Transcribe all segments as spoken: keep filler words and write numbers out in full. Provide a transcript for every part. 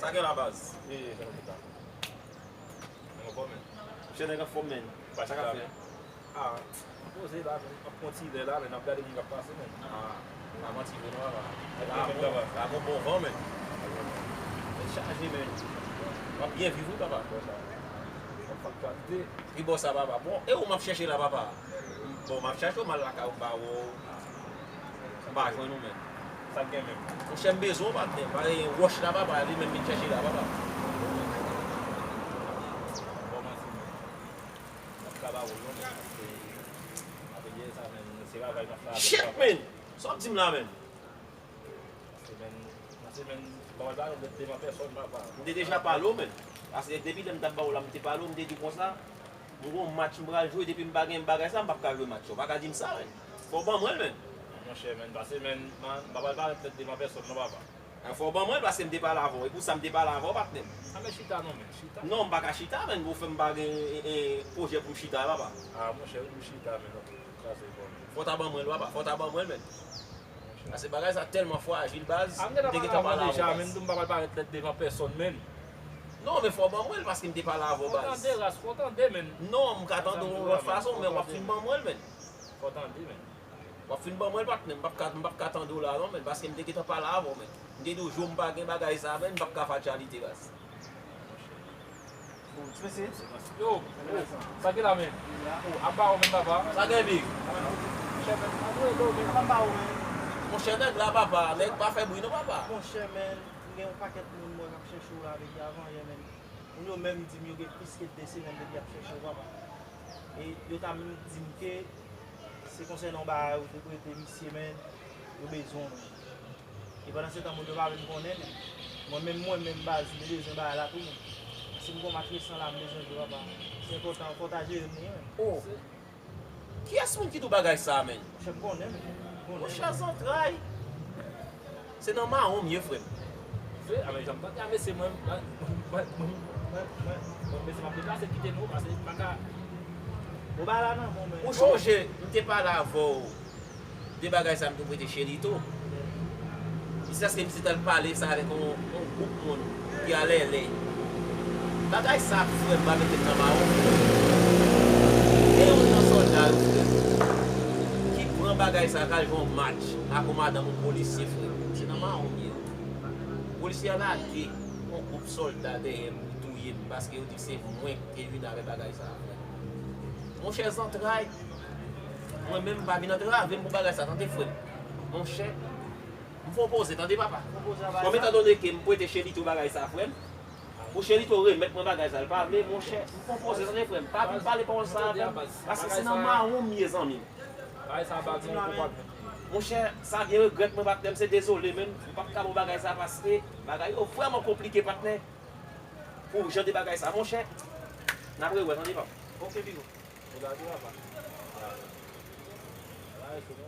Sa gen la baz? Ee, fè nou kontan. Mwen anfòm, men. Chè nèg anfòm, men. Sa k ap fèt? Ah, poze la, men. Ap pran ti lè la, men. Ap gade moun k ap pase, men. Ah, pa manti vre non, papa. La bon, la bon, bon van, men. Tèt chaje, men. W ap byen viv, wi, papa. Bon, sa. Ap fè aktyalite. Pi bò sa, papa. Bon, e ou m ap chèche la, papa? Bon, m ap chache w, m al lakay ou, m pa wè w. M pa jwenn ou menm. Sa k gen menm? Monchè, m bezwen w, patnè. Pa gen wòch la, papa, li menm vin chèche la, papa. Bon, manti, men. M ap travay ou non, men, paske, apre yè sa, men, se travay m ap travay. Shit, men! Sa w ap di m la, men? Nan semèn, nan semèn, m pa pral pale w devan pèsòn, papa. M te deja pale w, men. Paske depi lè m t ap ba w la, m te pale w, m te di w konsa, m gon match m pral jwe, depi m pa gen bagay sa, m p ap ka jwe match yo. W pa ka di m sa, men. Fò w ban mwen l, men. Monchè, men, pase, men, man, m pa pral parèt devan pèsòn, non, papa. Fò w ban mwen l, paske m te pale avè w. E pou sa, m te pale avè w, patnè m. A, men chita, non, men, chita. Non, m pa ka chita, men. Ou fè m pa gen, e, e, pwojè pou m chita, papa. A, monchè, wi, m chita, men, ok. Sa se bon. Fò w ta ban mwen l, papa. Fò w ta ban mwen l, men. Paske bagay sa tèlman frajil, baz. A, m te gentan pale avè w, baz. Men m di w m pa pral parèt devan pèsòn, men. Non, men fò w ban mwen l paske m te pale avè w, baz. Fò w tande, ras, fò w tande, men. Non, m ka tande w yon lòt fason, men w ap fin ban mwen l, men. Fò w tande, men. W ap fin ban mwen l, patnè. M p ap ka, m p ap ka tande w la, non, men, paske m te gentan pale avè w, men. M te di w, jou m pa gen bagay sa, men, m p ap ka fatyalite, baz. Bon, ti mesye. Yo, sa ki la, men? Oh, ap ba ou menm, papa. Sa gen big? Monchè, men, antre do, men. Ap ba ou, men. Monchè, nèg la, papa, nèg pa fè bri non, papa. Monchè, men, m gen yon pakèt moun mwen k ap chèche w la depi avan yè, men. Moun yo menm di m yo gen plis ke de semèn depi y ap chèche w, papa. E yo ta menm di m ke se konsènan yon bagay ou te prete misye, men, yo bezwen w, men. E pandan se tan, moun yo pa vin konnen, men mwen menm, mwen menm, baz, m te bezwen bagay la tou, men. Si m gon match resan la, m bezwen jwe, papa. Se enpòtan, fò w ta jere m li, men. Oh! Kiyès moun ki di w bagay sa, men? Monchè, m konnen, men. M konnen. Monchè, zantray! Se nan mawon m ye, frè m. Se, a, men, jan m tande a, mesye, mwen, mwen, mwen, mesye, m ap deplase kite nou, paske m pa ka. Ou ba la nan mwen, men. Ou chonje, m te pale avè w de bagay sa m te prete Chelito. Jiskaske misye t al pale sa avèk yon, yon gwoup moun ki alèlè. Bagay sa, frè m, pa mete m nan mawon. Gen youn nan sòlda yo, frè m, ki pran bagay sa k al jwe yon match ak yon madanm yon polisye, frè m. Se nan mawon m ye. Polisye a lage yon gwoup sòlda dèyè m pou touye m, paske yo di se mwen ki te vin avèk bagay sa, frè m. Monchè, zantray, mwen menm m pa vin antrave m pou bagay sa, tande, frè m. Monchè, m fè w poze, tande, papa. Fè w poze a bagay sa. Bon, etandone ke m prete Chelito bagay sa, frè m, pou Chelito remèt mwen bagay sa, l pa vle, monchè, m fè w poze, tande, frè m. Pa vin pale pawòl sa avè m, paske se nan mawon m ye, zanmi m. Bagay sa, bagay sa, bagay sa, bagay sa. Monchè, sa byen regrèt mwen, patnè m, se dezole, men m p ap ka ba w bagay sa, paske bagay yo vrèman konplike, patnè. Pou jan de bagay sa, monchè, n ap rewè, tande, papa. Ok, pigo. Ou gade, papa. Bagay cho, men.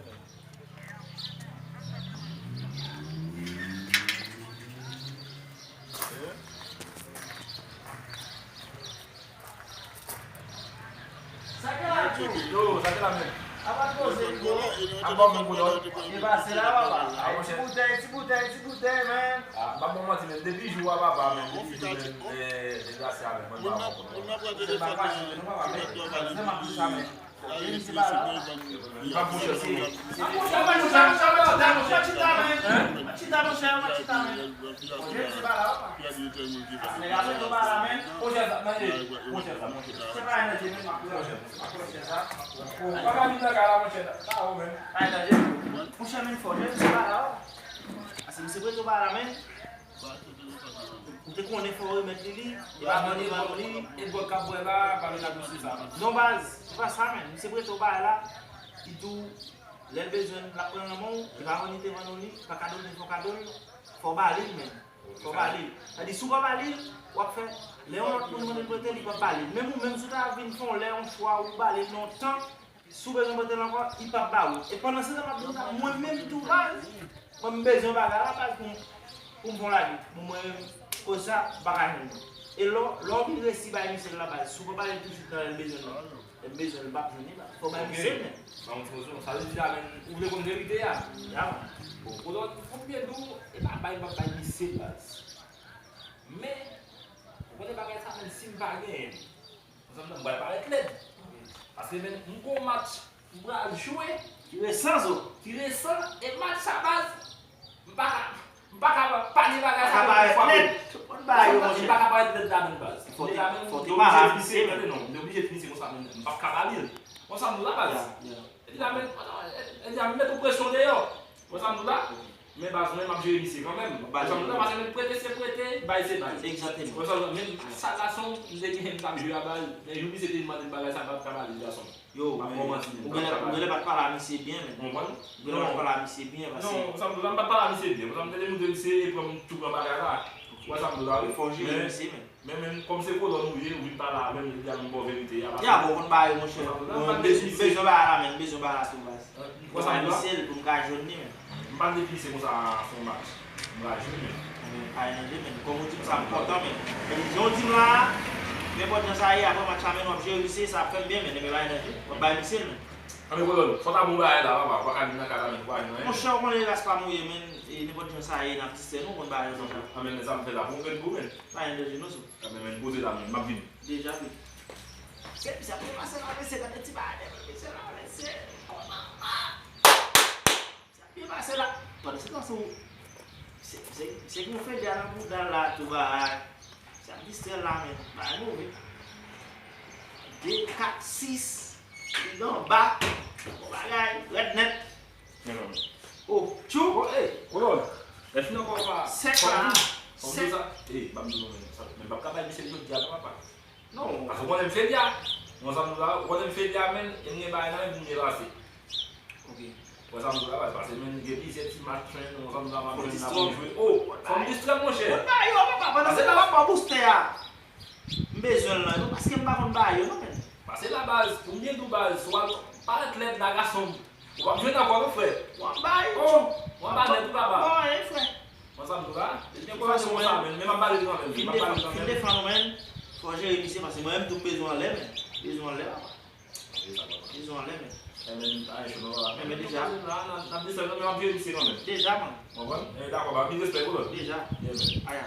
Sa gen la, Djo? Yo, sa gen la, men? Apa poze, Djo? Apa moun pou yo? Li pase la, papa. A, monchè. Ti boutèy, ti boutèy, ti boutèy, men. A, m pa bon manti, men. Depi jou a, papa, men. Depi jou, men. Eh, degrase avè mwen, papa. Moun nan pran telefòn nan, li mèt dòmi, li di, James se pa la. Monchè, men fò, James se pa la. Ase misye prete w pa la, men. Ou te konnen fò w remèt li li, e pa vòlè, e pa vòlè li. E dwòg k ap bwè la, pa vin ap mesye sa. Non, baz, se pa sa, men. Misye prete w bagay la, li di w, lè l bezwen l, l ap pran l nan men w, e pa vòlè, te vann ou li, pa kado l, te fè w kado l, fò w ba li l, men. Fò w ba li l. Sètadi, si w pa ba li l, w ap fè, lè yon lòt moun mande l prete, li p ap ba li l. Menm ou menm, si w ta vin fè yon lè, yon chwa, ou ba li l nan yon tan, si w bezwen prete l ankò, li p ap ba ou. E pandan se tan, m ap di w sa, mwen menm tou, baz, mwen, m bezwen bagay la, baz, pou m, pou m fè yon lagèt. Bon, mwen menm, koz sa, m pa ka jwenn li. E lè w, lè w vin resi bay misye l la, baz, si w pa ba li l tousuit nan lè l bezwen l, lè l bezwen l, l p ap jwenn li, baz. Fò w bay misye l, men. Ban m yon ti koze, sa vle di la, men, ou vle konn verite a? Ya, man. Bon, kote w fout byen di w, e pa bay, m p ap bay misye l, baz. Men, ou konnen bagay sa menm, si m pa genyen l, konsa m pral parèt lèd. Paske menm, m gon match, m pral jwe. Ki resan, zo. Ki resan, e match sa, baz, m pa ka, m pa ka pa gen bagay sa menm. Ka parèt lèd. Tout moun ba yo, monchè. M pa ka parèt lèd la menm, baz. Fò te, fò te mara misye, menm. Tande non, m te oblije di misye konsa menm, m p ap ka ba li l. Konsa m la, baz. Epi la, men, epi la, m met yon presyon deyò. Wè sa m di w la? Men baz mwen, m ap jere misye kanmenm. Wè sa m di w la, paske men prete se prete, bay se bay. Egzakteman. Wè sa m di w la, men sa gason, m te gen, m t ap jwe a baz. Men jou misye te mande m bagay sa, m pa t ka ba li gason. Yo, men ou genlè, ou genlè pa t pale a misye byen, men. Ou konprann? Ou genlè pa t pale a misye byen, paske. Non, wè sa m di w la, m pa t pale a misye byen. Wè sa m di w la, m te montre misye e pran m tou pran bagay la. Wè sa m di w la, wi. Fò w jere misye, men. Men menm, kòm se kolòn ou ye, ou vin pale avè m, epi a m ba w verite a, paske. Ya, bon, konn ba yo, monchè. Bon, m bezwen, m bezwen bagay la, men, m bezwen bagay la tou, baz. Konsa m la. Misye l pou m ka jwenn li, men. M pa t depi se konsa se yon match. M pral jwe, men. Men, pa gen danje, men. Kòm ou di m sa, m kontan, men. Epi jan w di m la, nenpòt jan sa ye, apre match la, men, w ap jere misye, sa ap fè m byen, men, men pa gen danje. W ap bay misye l, men. Anben, kolòn, fò w ta bon bagay la, papa. Ou pa ka vin nan kay la, men, ou pa jwenn anyen. Monchè, ou konnen ras pa m ou ye, men, e nenpòt jan sa ye, n ap distrè nou, konn bagay yo konsa. Anben, men sa m fè la, pou m fè l pou, men. Pa gen danje, non, sou. Kanmenm, men, poze la, men, m ap vini. Deja vini. Se, se ap byen pase la, mesye, gade ti bagay, mesye la, mesye. Kòman, ah! Se ap byen pase la. Pandan se tan, se, se, se, se ki yon fedya nan bouda l la, tou bagay. Se ap distrè l la, men. Bagay move. De, kat, sis. Li anba. Bon bagay. Rèd nèt. Men non, men. Oh, tchou. Oh, eh, kolòn. Lè fin ankò pa. Sèk la. Sèk. Eh, ban m di nou, men, sa, men m p ap ka bay misye jodi a, non, papa. Non. Paske ou konnen m fedya. Ou wè sa m di w la, ou konnen m fedya, men, e m gen bagay nan men pou m depase. Ok. Ou wè sa m di w la, baz, paske, men, gen plizyè ti match, men, ou wè sa m di w la, m ap jwenn nan pou jwe. Oh, fò m distrè, monchè. Konn ba yo, papa, pandan se tan w ap ba w boustè a. M bezwen l nan, non, paske m pa konn ba yo, non, men. Pase la, baz, pou m byen di w, baz, si w al parèt lèd la, gason m, ou p ap jwenn ankò, non, frè. W ap bay. Oh, w ap bay nèt, ou papa. Bon, e, frè. Mwen, sa m di w la, e byen, konsa, se konsa, men, men m ap pale kanmenm, men m ap pale kanmenm. Fin defann ou, men. Fò w jere misye, paske mwen menm tou, m bezwen anlè, men. Bezwen anlè, papa. Bezwen anlè, men. E, men, pa gen cho, non, papa. Men, men, deja. N ap, n ap desann, men m ap jere misye kanmenm. Deja, man. Ou konprann? E, dakò, papa, anpil respè, kolòn. Deja. Yeah, man. Aya.